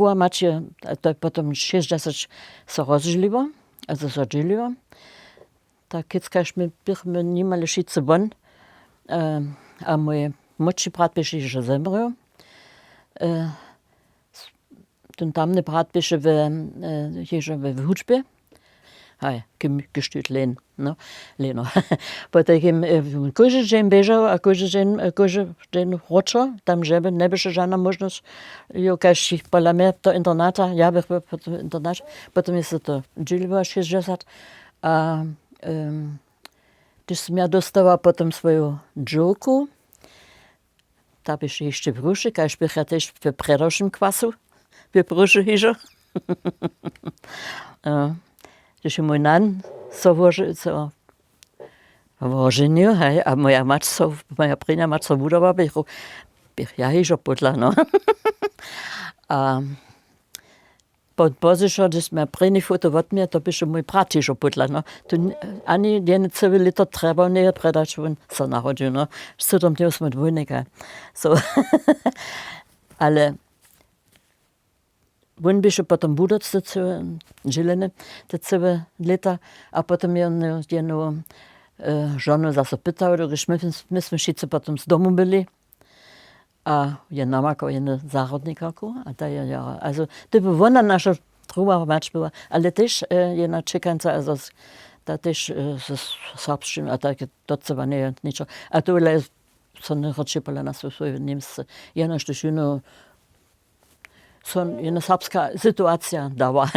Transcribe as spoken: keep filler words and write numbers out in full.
Moja mać je to potom šěsćdźesat so rozdźěliło, a to so dźěliło. Tak kěckaž my běchmy nimali wšitcy won, a mój młódši brat běše hižo zemrěł. Ten tamny brat běše w hižo we hudźbje. Haj, kim geštýt len no, leno. Potajkim kóždy dźeń běžał a kóždy dźeń kóždy dźeń wróćo tam žeby njeběše žana móžnosć. Jo kaž jich pola mje do internata ja bych był potom internat. Potom je se to dźěliło šěsćdźesat. A hdyž sym ja dóstała potom swoju dźowku, ta běše hišće w ruši kaž bych ja tež w prědawšim kwasu w bruši hižo. Hdyž je mój nan so woženju hej a moja mać so moja prěnja mać so wudowa běchu, běch ja hižo pódla no. A pozdyšo hdyž smy prěni foto wot mje to běše mój brat hižo pódla no. Tu ani jeny cyłe lěto trjebał njeje prědać wón so narodźił no. Sydom dnjow smy dwójnika. So ale wón běše potom w budowcy dźěleny te cyłe lěta. A potom je jenu žonu zaso pytał dokelž my smy wšitcy potom z domu byli. A je namakał jenu zahrodnikarku a ta je jara azo ty by wona naša druha mać była ale tež jena čekanca azo ta tež z serbšćinu a tajke docyłanje je něčo. A tule so nyrěči pola nas w swojej němsce jenož tež jónu so jedna serbska situacija dała.